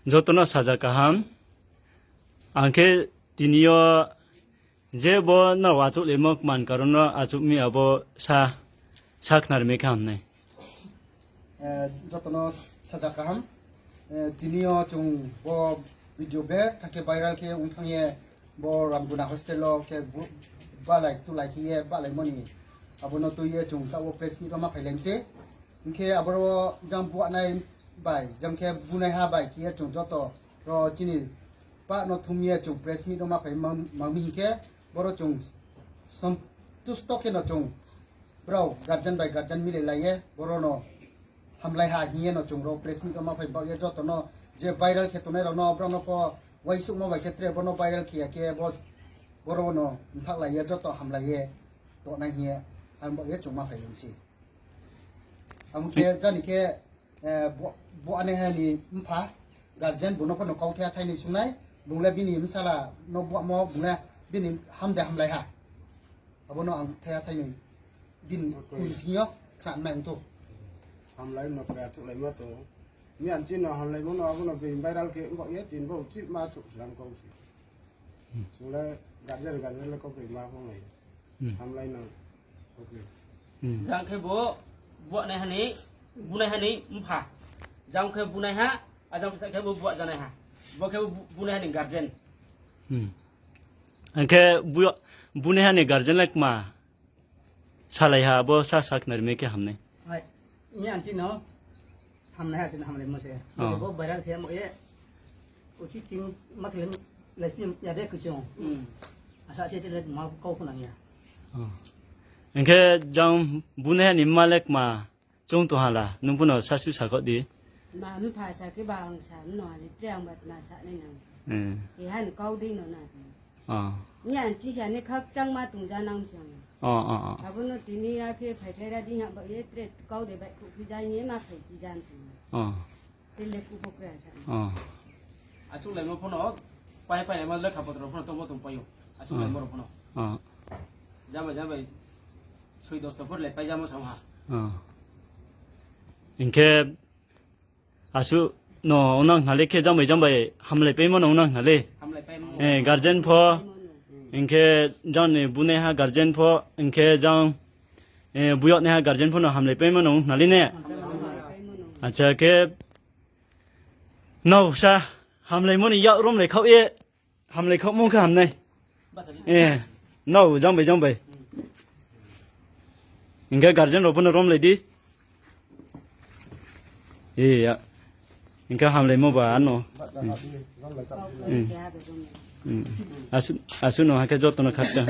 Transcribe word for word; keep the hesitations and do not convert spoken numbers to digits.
Joto no saja kaham. Ang khe tini yo je bo no achouhlaimo kman karon no achouh mi abo sa, sa khnari mi khe ham nai. Eh, joto no saja kaham. Eh, tini yo chung bo video betha khe viral khe ong thanng ye bo Ramguna hostel wo khe bu-, balai tulai khe ye balaimo ni abo no tui ye chung taoh wo press meet wo ma phailai mi se. Hing khe aboro jang buahnai bai, jang khe bunaiha bai khe ye chung joto ro chini pah no thum ye chung press meet wo ma phai mang, mang mi hing khe, boro chung santusto khe no chung brao guardian bai guardian milai lai ye, boro no hamlai ha hing ye no chung ro press meet wo ma phai baoh ye joto no je viral khe tongnai rao no brao no pho uaisuhmo bai khe tre bo no viral khe ya khe bo, boro no mthaohlai ye joto hamlai ye tongnai hing ye, ang baoh ye chung ma phai lung se. Abo khe jani khe, eh, bo-, buahnaiha ni mpha, guardian bung no pho no kauthai thai noi sungnai, bung le bini bsala no buahmo, bung le bini ham de hamlai ha. Abo no ang thai thai noi bini Okay. Bini thing yo khna nai ong tho. Hamlai no kaya thuhlaima tong. Miyan chini hamlaimo no abo no bini viral khe ong baoh ye, tini bo uchih ma chouh slam kau se. Chung le guardian, guardian le kaukroi ma phung nai. Hmm. Hamlai no kaukroi. Hmm. Jang khe bo buahnaiha ni, bunaiha ni mpha. Jang khe bunaiha, a jang khe bo buah janaiha. Bo khe bo bu-, bunaiha ni guardian. Hmm. Ang khe bu-, bunaiha ni guardian le kma salai ha, abo sa sa khnari mi khe ham nai. Hai, miyan chini hamlai ha, chini hamlaimo se. Oh. Bo viral khe mo ye, uchih ting ma khe le, le pin ya de kuchung. Hmm. Asa se te le ma kau khna ya. Oh. Ang khe jang bunaiha ni mma le kma chung tong hala, nung pho no sasu sakho di. Ma mpha sa khe ba ang sa no, ale tre ang bat ma sa nai nang. Hmm. Iha ni kau dei no na. Oh. Miyan chini sa ni khakchangma tongja nang se ang. Oh, oh, oh. Abo no tini ya khe phaikhlai ra di ha ba ye tre kau de bai khuh phi ja ye ma phai phi ja se. Oh. Tele kubo kra sa. Oh. Achouhlaimo pho no, pai pai laimo lekha potro pho no tongmo tong pai ou. Achouhlaimo rao pho no. Oh. Jambai jambai, soi dosto pho le pai jamo sa ha. Oh. Hing khe, asuh no onang khna le khe jang bai jang bai hamlai paimo no onang khna le. Hamlai paimo. Eh, guardian pho, hing khe jang ni bunaiha guardian pho, hing khe jang, eh, buyagnaiha guardian pho no hamlai paimo no ong khna le ne. Hamlai paimo no. Acha khe, nrao sa hamlaimo ni yak romlai khaoh ye, hamlai khaohmo khe ham nai. Eh, nrao jang bai jang bai. Hing khe guardian rao pho no romlai di. Eh, ya. Hing khe hamlaimo ba ano. Hmm. Hmm. Asuh, asuh no ha khe joto no khakchang.